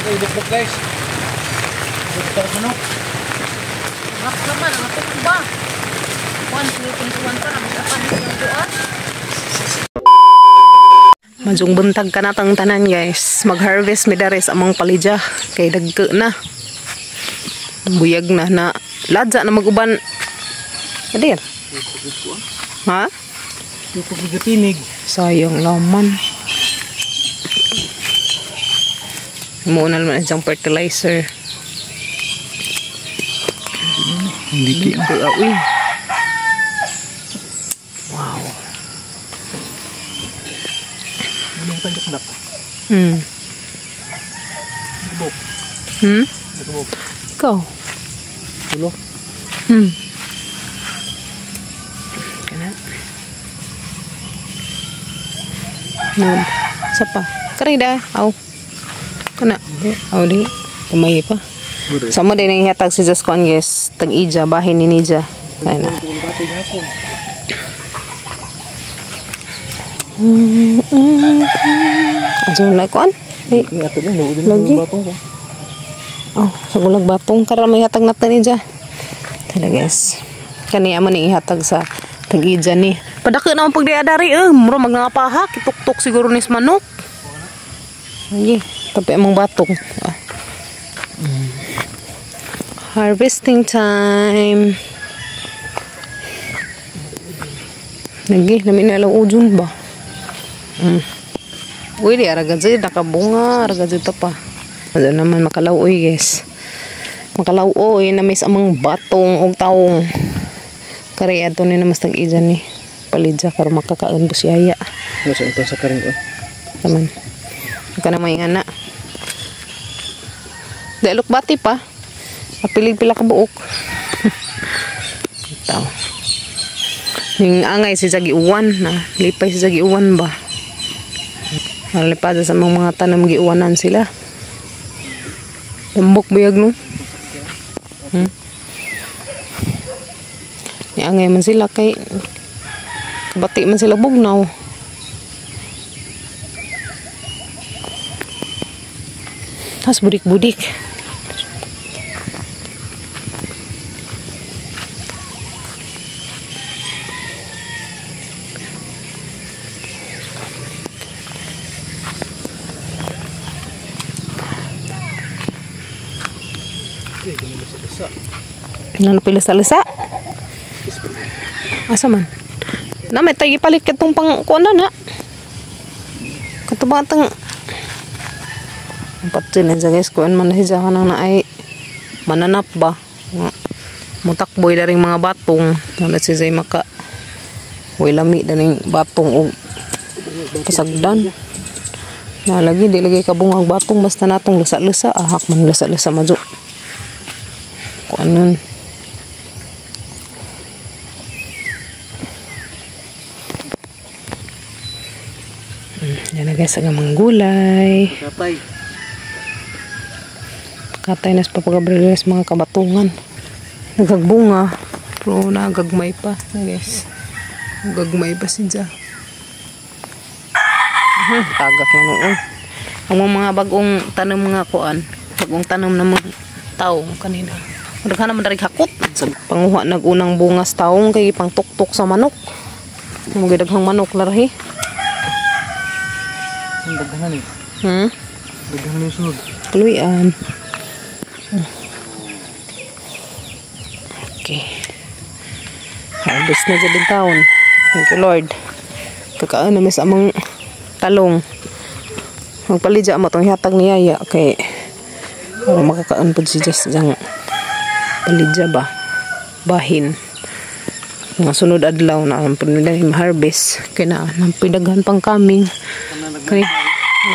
Bukbuk guys. Bukbuk sa manok. Baka man, ang ba? 1.1 pa na magkapan ng buwan. Majong buntag ka natang tanan guys. Mag-harvest mi diri sa among palidya kay dagko na. Buyag na na ladza na maguban. Adir. Ha? Tinig. Sayang laman. Muna naman isang fertilizer. Hindi ki. Uy. Wow. Hmm. Hmm? Ikaw. Tulo. Hmm. Kana. No. Sapa. Karida. Aw. Kana. Aw di. Kamay pa. Sama din ang ihatag si Just Kuan guys. Tag-ija. Bahin ni Nija. Kaya na. Aso na kuan? Lagi. Oh, sa gulag batong karon may hatag natin ija. Tala guys. Kani amo ni ihatag sa tag-ija ni. Padako na ang pagdiadari eh, muro magngapaha, kituktok siguro ni manok. Lagi, tapi among batong. Ah. Harvesting time. Lagi, namin na alaw ujun ba? Uy, di araga dyan, nakabunga, araga dyan pa. Ano naman, makalaw-uy guys. Makalaw-uy, na-miss amang batong o taong. Kari, ato ni na mas tag-ija ni. Palidya, karo makakaon po siya. Nasa ito sa karin ko. Taman. Ika na may nga na. Dalok bati pa. Apilig pila kabuok. Ito. Ning angay si Jagi Uwan na. Lipay si Jagi Uwan ba? Nalipada sa mga tanam giuwanan sila. Lambok buyag no. Niangay man sila kay bati man sila bugnaw. Tas budik-budik. Ano pila sa lasa? Asa man? Na may tayo ipalit katong pang kuan na. Katubatang patsin na guys, kuan man na siya kanang na ay mananap ba? Mutakboy na rin mga batong. Wala siya say maka way lami na rin batong o pasagdan. Na lagi di lagi kabungag batong basta natong lasa-lasa ahak man lasa-lasa madyo. Kuan nun. Yan na guys, ang mga gulay. Katay. Katay na sa papagabriles mga kabatungan. Nagagbunga. Pero nagagmay pa. Guys. Nagagmay pa siya. Tagak na noon. Ang mga bagong tanom nga kuan. Bagong tanom na mga taong kanina. Daghan naman dari hakot. Sa panguha nagunang bungas taong kay pang tuktok sa manok. Mga daghang manok larahi. Daghan ni. Daghan ni sunod. Tuluyan. Okay. Harvest na dyan din taon. Thank you Lord. Kakaan na sa amang talong. Magpalidya mo itong hatag ni Yaya kay para makakaan po si Jess dyan palidya ba? Bahin. Mga sunod adlaw na ang pinag harvest. Kaya na ang pinaghan pang kaming. Kaya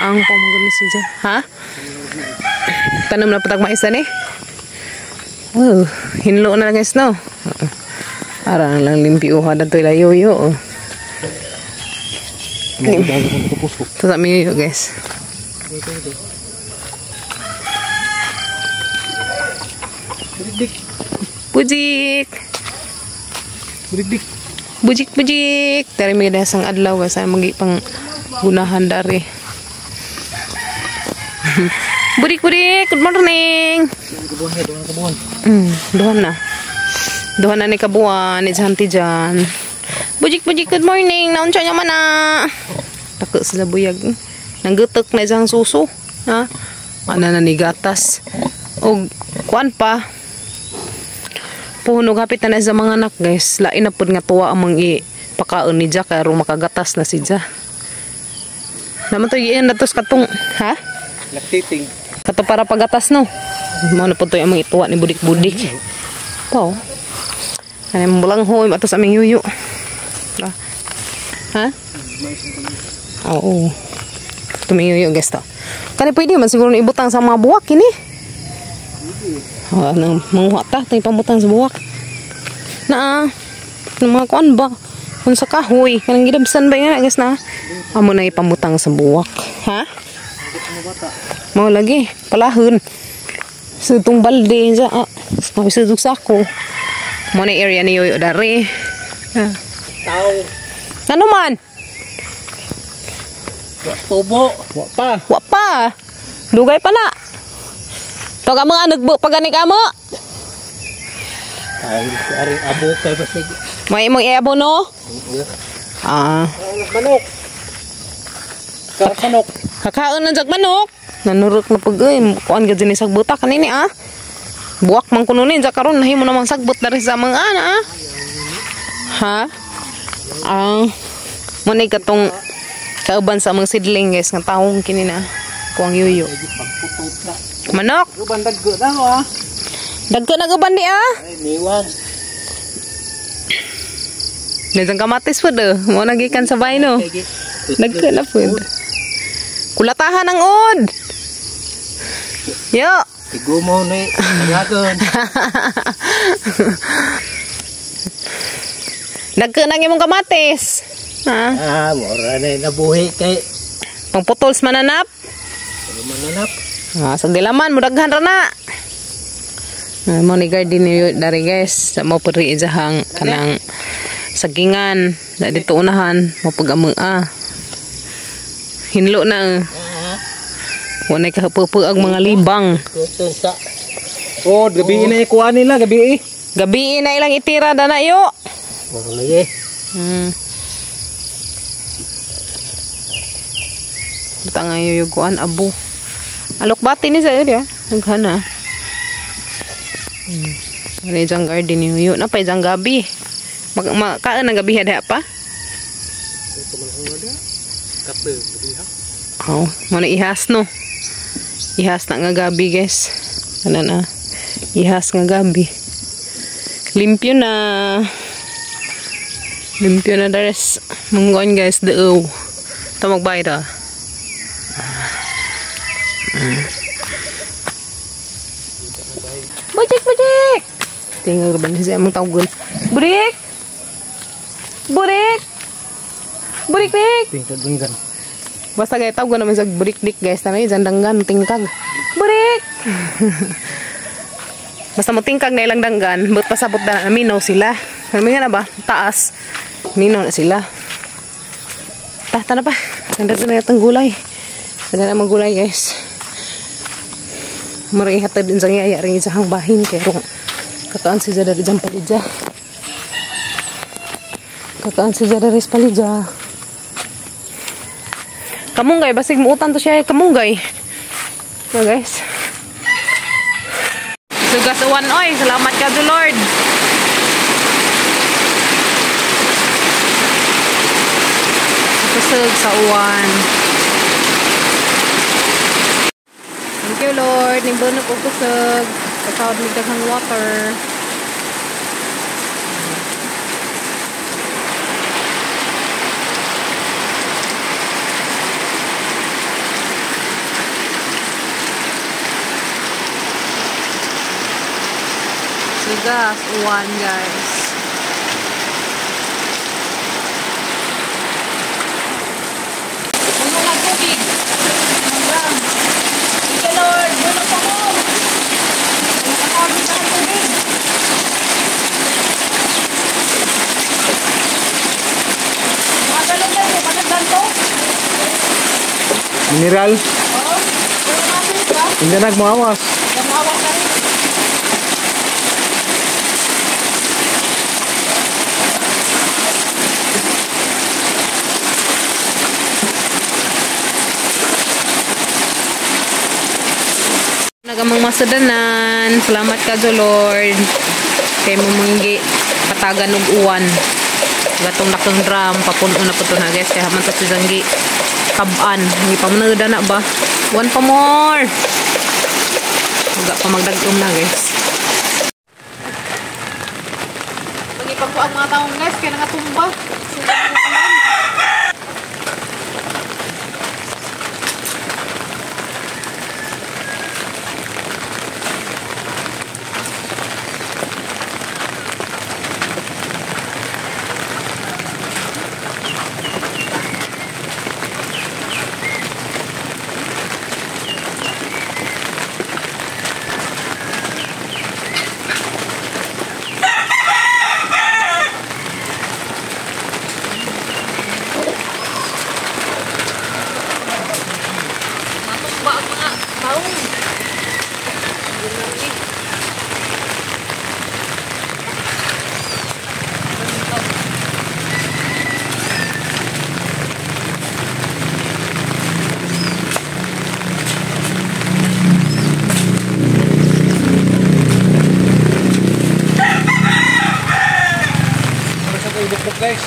ang pamagano si Jess. Ha? Tanam na patag mais na eh. Oh, hinlo na guys no. Ara lang limpiuha na ito layo-yo. Ito sa amin yun guys. Bujik. Budik. Bujik bujik. Dari may dasang adlaw guys ay magi pang gunahan dari. Budik budik, good morning. Duhan na. Duhan na ni kabuan, ni Janti jan. Budik budik, good morning. Naunsa niya man na. Tako sila buyag. Nanggutok na isang suso. Ha? Ana na ni gatas. Og kuan pa. Puhunog hapit na sa mga anak guys. Lain na pud nga tuwa ang mga ipakaon ni Ja kay makagatas na si Ja. Naman to iyan natos katong ha? Lactating. Kato para pagatas no. Mao na pud to ang mga ituwa ni budik-budik. Po. Ano mulang hoy atos aming yuyo. Ha? Oo. Tumiyuyo guys to. Kani pwede man siguro ibutang sa mga buwak kini. Oh, nang manguha ta tay pambutang sa buwak. Naa ng mga kuan ba? Kun sa kahoy kanang gidabsan ba nga guys na? Amo na ipambutang sa buwak. Ha? Mao lagi palahon. Sa tong balde sa sa sako. Mo na area ni Yoyo dari. Ha. Tao. Ano man? Tubo. Wa pa. Wa pa. Dugay pa na. To ka mga nagbo pa gani ka mo. Ay, ari abo kay basig. May imong iabo no? Ah. Manok. Manok. Kakaon na jag manok. Nanurok na pag oy, kuan gid ni sagbuta kanini ah. Buwak man kuno ni jag karon nahimo namang sagbot dari sa mga ana ah. Ha? Ang mo ni katong kauban sa among sidling guys nga taong kini na kuang yuyo. Manok. Uban dagko na ah. Dagko na uban di ah. Ay niwan. Daghan kamatis pud eh. Mo na gikan sa bay no. Dagko na pud. Kulatahan ang od. Yo. Tigumo ni dagon. Dagko na imong kamatis. Ha? Ah, mura na nabuhi kay pangputol sa mananap. Mananap. Ah, sa gilaman mo daghan ra na. Ah, mo ni garden ni dari guys, sa mo puri ijahang kanang sagingan na dito unahan mo pag-amang ah. Hinlo na. Wala kahapupu ang mga libang. Oh, gabi na ikuha nila, gabi. Gabi na ilang itira dana yo. Lagi. Butang nga yuyuguan abo. Alokbati ni sa area. Naghana. Ano yung garden yuyo? Napay diyang gabi. Kaan ang gabi hada pa? Oh, muna ihas no. Ihas na nga gabi guys. Ano na? Ihas nga gabi. Limpyo na. Limpyo na dares. Munggon guys, daaw. Ito magbayad ah. Bujik, bujik! Tinggal ba niya mong tawgon? Burik! Burik! Burik, dik! Tingkag. Basta gaya tawgon naman sa burik dik guys. Tanay, dyan danggan, tingkag. Burik! Basta mo tingkag na ilang danggan, but pasabot na minaw sila. Ano nga na ba? Taas. Minaw na sila. Tata na pa. Nandito na yatang gulay. Ganda na gulay guys. Maring hatad din sa ngaya ring isang bahin kay rong kakaan si Jada dyan palidya. Kakaan si Jada res palidya. Kamunggay basig muutan to siya kamunggay. So guys. Sugas uwan oy, salamat ka to Lord. Kusog sa uwan. Thank you Lord, nimbunog og kusog. Kasawad mig daghang water. Sugas uwan guys. Puno ng tubig. Thank you Lord. Puno pa mo. Nakakawin ng tubig. Mga galong na ito. Panagdan to. Mineral. Oo. Pero natin ba? Hindi nagmawas. Nagmawas na rin. Nagamang masadanan. Salamat ka, Lord. Kay mamanggi patagan og uwan. Gatong lakang drum papuno na po to na guys. Kaya haman sa sizanggi kaban. Hindi pa man na ba? One pa more. Uga pa magdagom na guys. Pag po ang mga taong guys kaya nangatumba. Guys.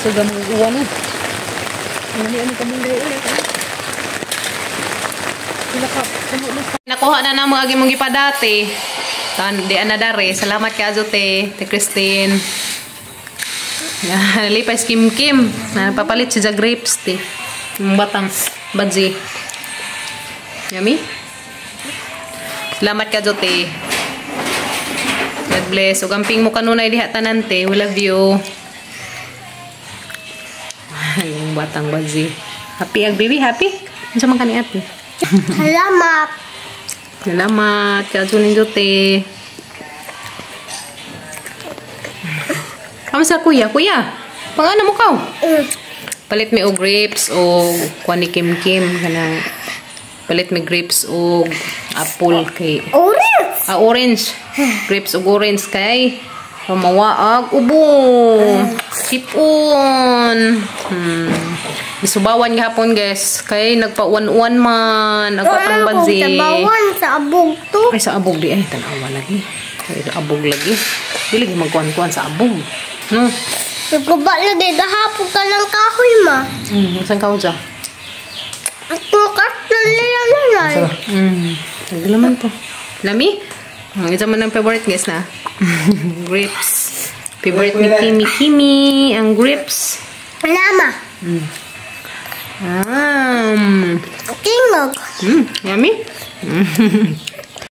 So gamang uwan eh. Nakuha na na mga agi mong gipadati. Tan di ana dare. Salamat kay Azo te, te Christine. Lipay Kim Kim. Napapalit siya grapes te. Yung batang badzi. Yummy. Salamat ka te. God bless. Ug amping mo kanunay diha tanan te. We love you. Yung batang badzi. Happy ag baby, happy? Unsa man kani ate? Salamat. Salamat ka ninyo te. Kamusta kuya? Kuya, pangano mo kaw? Palit mi og grapes o kuan ni Kim Kim kanang palit mi grapes og apple kay orange. Ah, orange. Grapes og orange kay pamawaag ubo. Sipon. Gisubawan gihapon guys kay nagpa-uwan-uwan man ang katong banzi. Sabawan sa abog to. Ay sa abog di ay tanawa lagi. Ay sa abog lagi. Dili gyud magkuan-kuan sa abog. No. Nagkuba lagi gahapon ka ng kahoy ma. Saan ka dyan? Ako kastel nila nanay. Naglaman to. Lami? Ang isa man ang favorite guys na. Grapes. Favorite ni Kimi Kimi ang grapes. Lama. Tingog. Yummy.